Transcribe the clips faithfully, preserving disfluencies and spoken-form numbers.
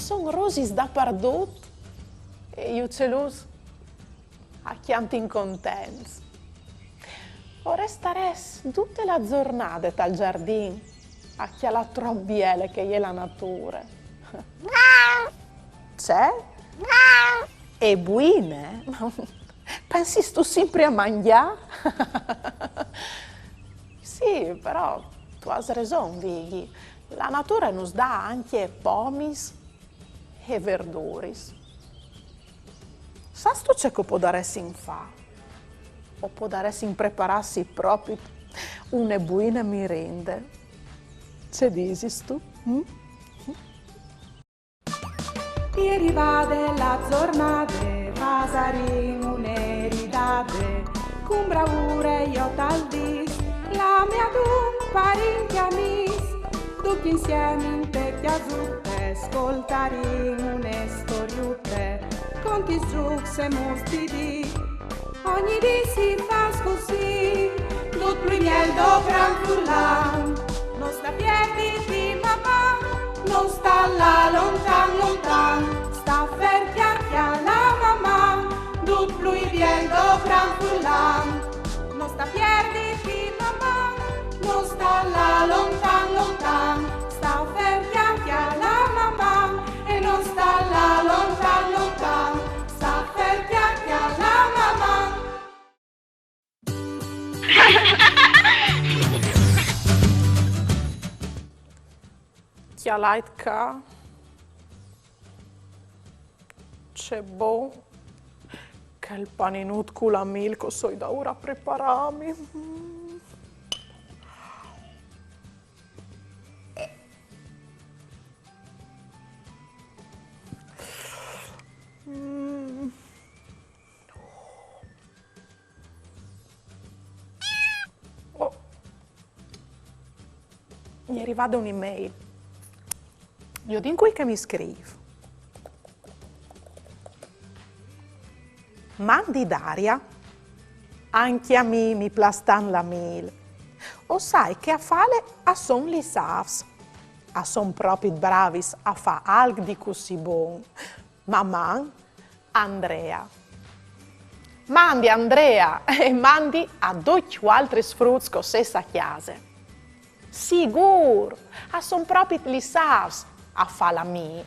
Son rosis dapardut e i ucelus a cjantin contents. O restarès dute la zornade tal giardin a cjalâ trop biele che e je la nature. Ce? E buine? Pensistu simpri a mangjâ? Sì, però tu âs reson, Vigji. La nature nus da ancje pomis e verduris. Sâstu ce che o podaressin fâ? O podaressin preparâsi propit une buine mirinde. Ce disistu? Mm? E rivade la zornade, fasarìn une ridade, cun bravure jo tal dîs, clamìn adun parint e amîs, ducj insiemi inte cjasute, scoltarìn une storiute, contis, zûcs e mûts di dì. Ogni dì si fâs cussì, dut plui biel dal gran furlan. No sta pierditi, Maman, no sta lâ lontan lontan, sta fer cjale Maman, dut plui biel dal gran furlan. No sta pierditi, Maman, no sta lâ lontan lontan, sta fer cjale Maman, e no sta lâ lontan lontan, sta fer cjale Maman. Cjalait ca. Ce bon chel paninut cu la mîl che o soi daûr a preparâmi. Mm. Oh. Mi è rivade une mail. Viodìn cui che mi scrîf. Mandi Daria, ancje a mi mi plâs tant la mîl. O sai che a fâle a son lis âfs. A son propit bravis a fâ alc di cussì bon. Maman, Andrea. Mandi Andrea e mandi a ducj vualtris fruts che o sês a cjase. Sigûr, a son propit lis âfs a fâ la mîl.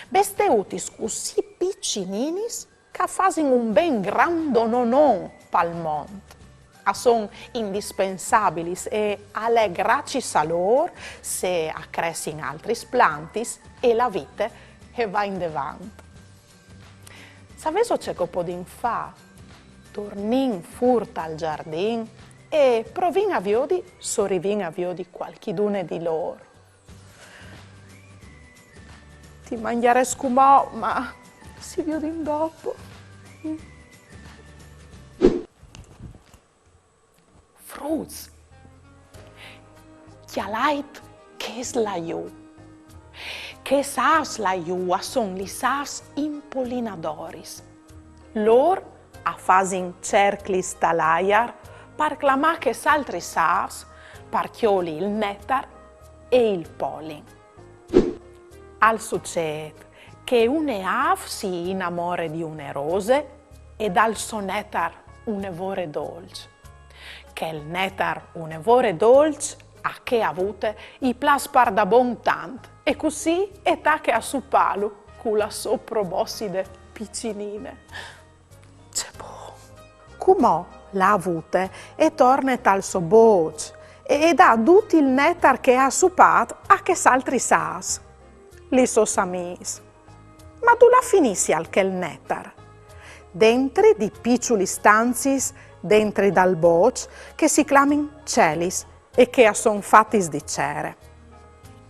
Besteutis cussì piçininis che a fasin un ben grandonon pal mont. A son indispensabilis e al è graciis a lôr se a cressin altris plantis e la vite e va indevant. Savêso ce che o podìn fâ? Tornìn fûr tal giardin e provìn a viodi se o rivìn a viodi cualchidune di lôr. Ti mangjarès cumò, ma si viodìn dopo. Fruts, cjalait chês laiù. Chês âfs laiù a son lis âfs impolinadoris. Lôr a fasin cerclis tal aiar par clamâ chês altris âfs, par cjoli il netar e il polin. Al sucêt che une âf si inamore di une rose e dal so netar une vore dolç. Chel netar une vore dolç a chê avute i plâs pardabon tant, e cussì e tache a supâlu cu la sô proboscide piçinine. Ce bon! Cumò la avute e torne tal so bôç e e dà dut il netar che e à supât a chês altris âfs, lis sôs amiis. Ma dulà finissial chel netar? Dentri di piçulis stanziis dentri dal bôç che si clamin celis e che a son fatis di cere.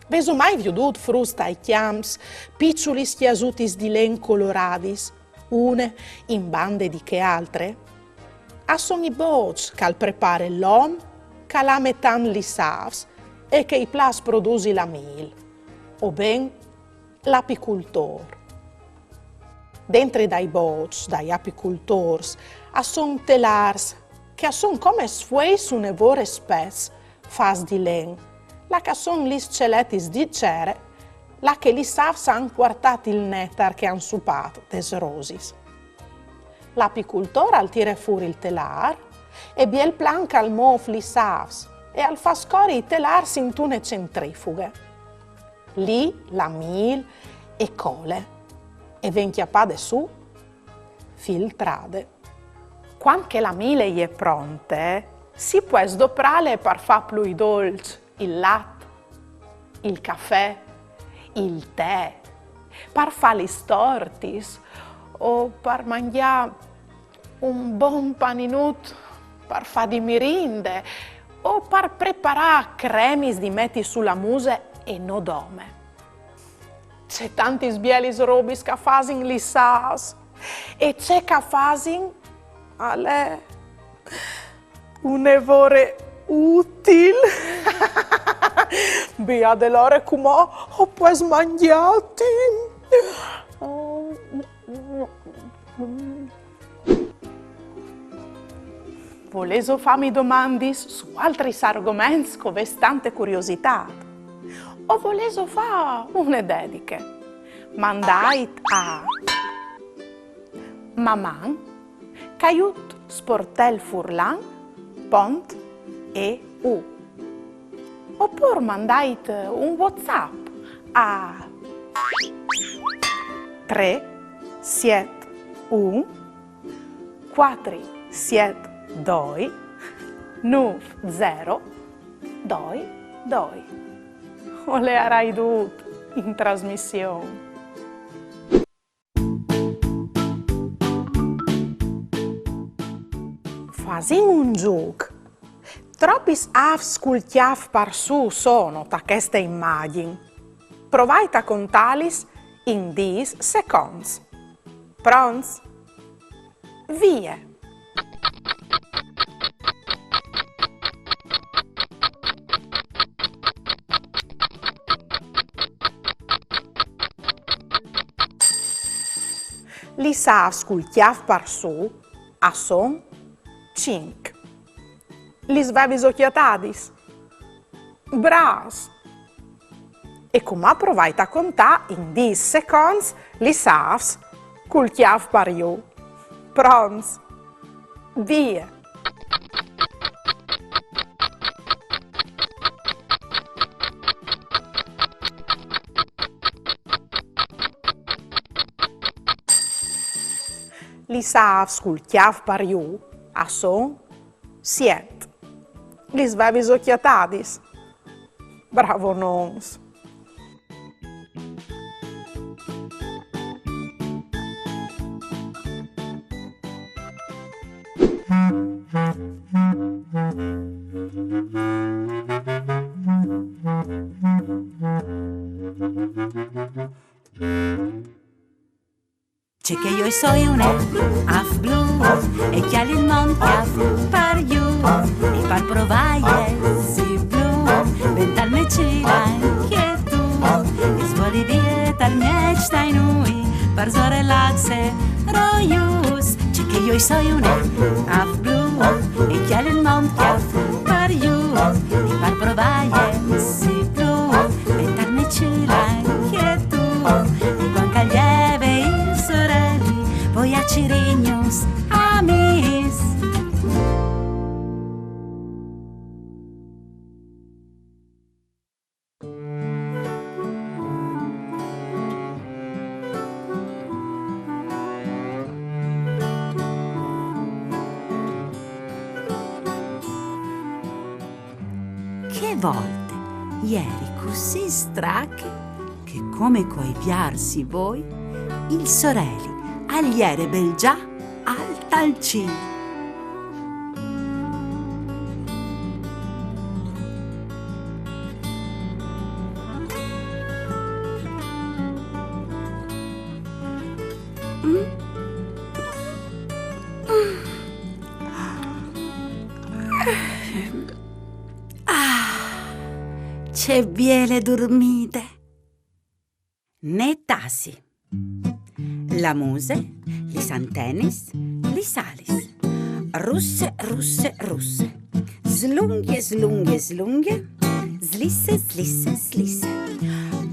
Vêso mai viodût fruts tai cjamps piçulis cjasutis di len coloradis, une in bande di chê altre? A son i bôçs che al prepare l'om che al ame tant lis âfs e che i plâs produsi la mîl, o ben l'apicultôr. Dentri dai bôçs dai apicultôrs a son telârs che a son come sfueis une vore spès, fats di len, là che a son lis celetis di cere là che lis âfs a àn puartât il netar che a àn supât des rosis. L'apicultôr al tire fûr il telâr e biel planc al môf lis âfs e al fâs cori i telârs intune centrifughe. Li la mîl e cole e ven cjapade sù, filtrade. Cuant che la mîl e je pronte, si pues doprâle par fâ plui dolç il lat, il cafè, il tè, par fâ lis tortis o par mangjâ un bon paninut par fâ di mirinde o par preparâ cremis di meti su la muse e no dome. Ce tantis bielis robis che a fasin lis âfs e ce che a fasin al è une vore util. Biade alore cumò o pues mangjâti. Volêso fâmi domandis su altris argoments che o vês tante curiositât? O volêso fâ une dediche? Mandait a maman caiut sportelfurlan pont eu. Opûr mandait un WhatsApp a trê siet un cuatri siet doi nûf zero doi doi. O leiarai dut in trasmission. Fasìn un zûc. Tropis âfs cul cjâf par sù sono ta cheste imagjin? Provait a contâlis in dîs seconts. Pronts? Vie! Lis âfs cul cjâf par sù a son cinc. Lis vevis cjatadis? Brâfs! E cumò provait a contâ in dîs seconts lis âfs cul cjâf par jù. Pronts? Vie! Lis âfs cul cjâf par jù a son siet. Lis vevis cjatadis? Bravonons! Ce che jo o soi une âf blu e cjali il mont cjâf par jù e par provâ a jessi blu, ben tal me cîl ancje tu. E svoli vie tal mieç tai nûi, parsore lâcs e rojus. Ce che jo o soi une âf blu e cjali il mont cjâf par jù e par provâ a jessi blu, ben tal me cîl ancje tu. E cuant che al jeve il soreli, po a cirî gnûfs amîs. Chê volte jeri cussì strache che, come che o ai viarts voi, il soreli al jere belzà alt tal cîl. Ah, ce biele durmide! Netâsi. La muse, lis antenis, lis alis. Russe, russe, russe. Slungje, slungje, slungje. Slisse, slisse, slisse.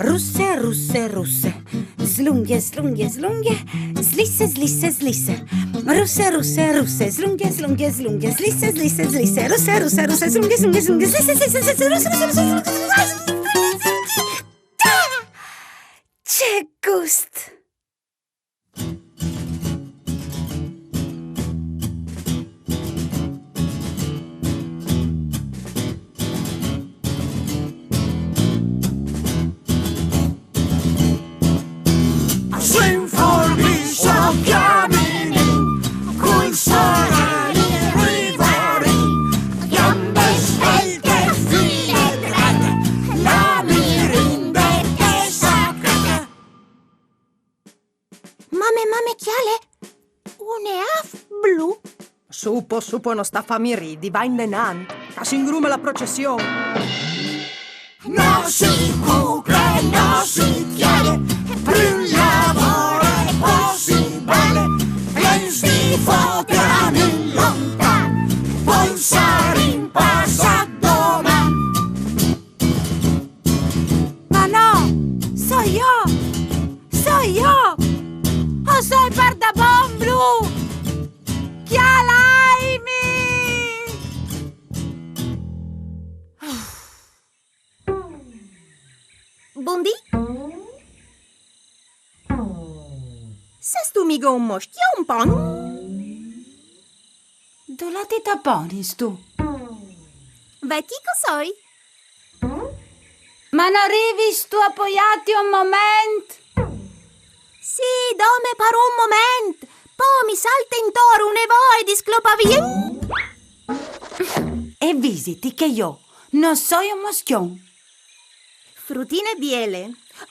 Russe, russe, russe. Slunghe, slunghe, slunghe. Slisse, slisse, slisse. Russe, russe, russe. Slunghe, slunghe, slunghe. Slisse, slisse, slisse. Russe, russe, russe. Slunghe, slunghe, slunghe. Slisse, slisse, slisse. Russe, russe, russe. Che gust! Sin formis o caminin, cul soreli rivarì, gambe svelte, file drete, la mirinde che sa che. Mame, mame, cjale! Une âf blu! Su po, su po, no sta fâmi ridi, va indenant, ca si ingrume la procession. No si cucje, no si cjale, plui lavôr e po si bale, plens di fôc anin lontan, po sarìn passât doman. Ma no, soi jo, soi jo, o soi pardabon blu! Cjalaimi! Bundì? Sêstu migo un moscjon, pon? Dulà ti taponistu? Ve chi che o soi. Ma no rivistu a poiâti un moment? Sì, dome par un moment. Po mi salte intor une voie di sclopâ vie. E visiti che jo no soi un moscjon. Frutine biele,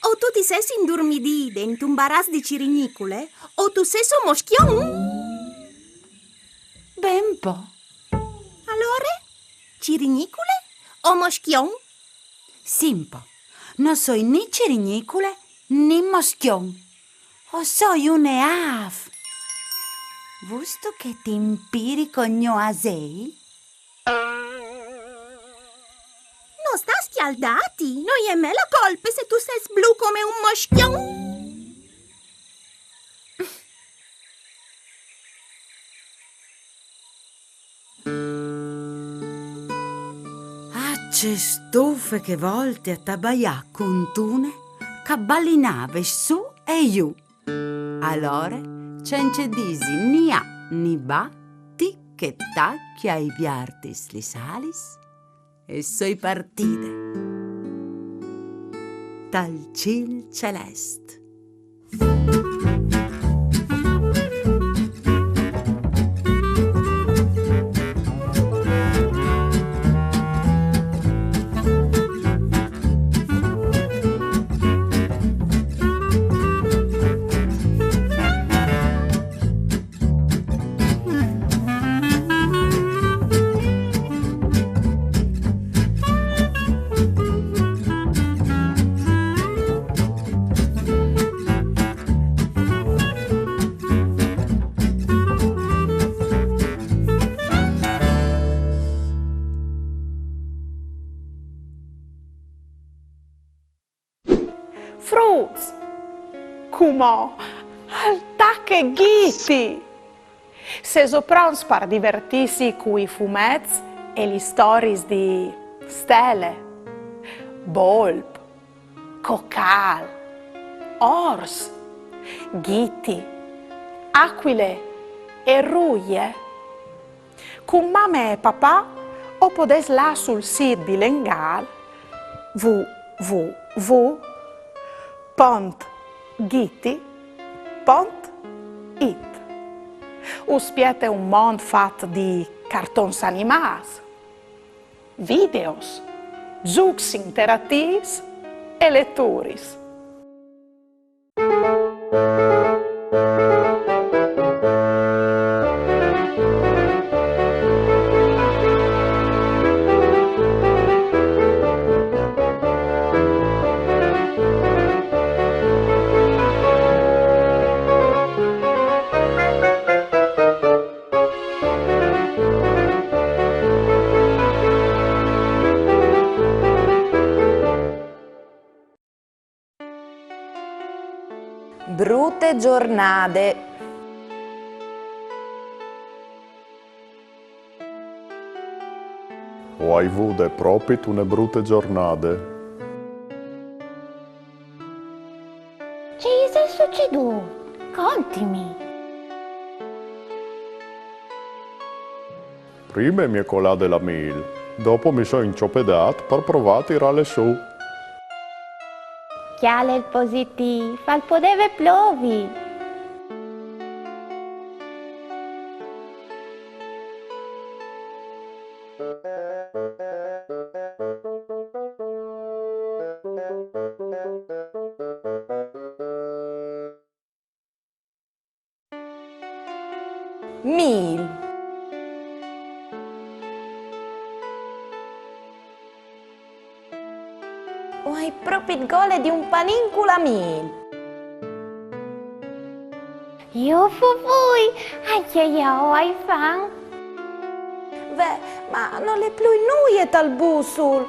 o tu ti sês indurmidide intun baraç di cirignicule, o tu sês un moscjon. Ben po. Alore, cirignicule o moscjon? Sin po, no soi ni cirignicule ni moscjon. O soi une âf. Vûstu che ti impiri cul gno asei? No sta scjaldâti, no je mê la colpe se tu sês blu come un moscjon. Ah, ce stufe chê volte a tabaiâ cuntune che a balinave sù e jù. Alore, cence dîsi ni a ni ba, tic e tac, a ai viartis lis alis e soi partide tal cîl celest. Fruts! Cumò al tache Ghiti! Sêso pronts par divertîsi cui fumets e lis storiis di Stele, Bolp, Cocâl, Ors, Ghiti, Acuile e Ruie? Cun mame e papà o podês lâ sul sît bilengâl w w w pont ghiti pont it. Us spiete un mont fat di cartons animâts, videos, zûcs interatîfs e leturis. Brute giornade. O ai vude propit une brute giornade. Ce isal sucedût? Contimi. Prime mi è colade la mîl, dopo mi soi inciopedât par provâ a tirâle sù. Cjale il positîf, al podeve plovi. Mîl. O ai propit gole di un panin cu la mîl. Jufufui, ancje jo o ai fam. Ve, ma nol è plui nuie tal bussul.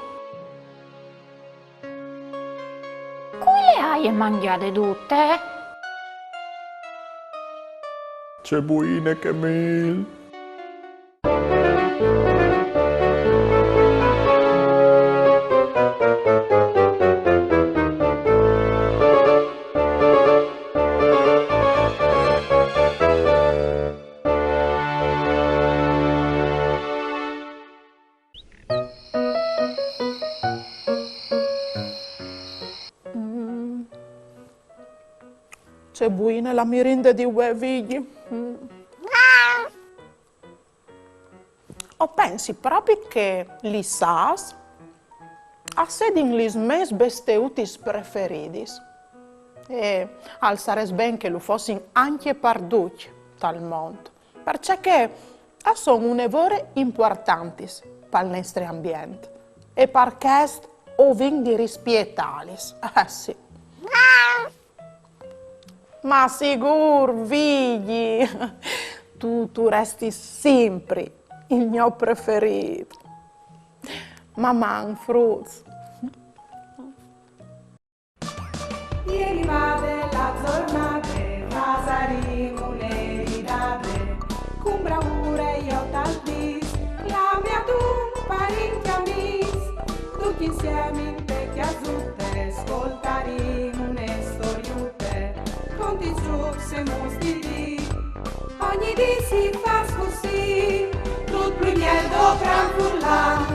Cui le aie mangjade dute? Ce buine chê mîl! Mm. Ce buine la mirinde di vuê, Vigji. Mm. O pensi propit che lis âfs a sedin lis mês besteutis preferidis. E al sarès ben che lu fossin ancje par ducj tal mont, parcè che a son une vore impuartantis pal nestri ambient e par chest o vin di rispietâlis. Eh sì. Ma sigûr, Vigji, tu, tu restis simpri il gno preferît. Maman, fruts. E rivade la zornade, fasarìn une ridade, cun braure jo tal dîs, clamìn adun parint e amîs, ducj insiemi inte cjasute, scoltarìn une storiute, conti, zûcs e muts di dì. Ogni dì si fâs cussì, dut plui biel dal gran furlan,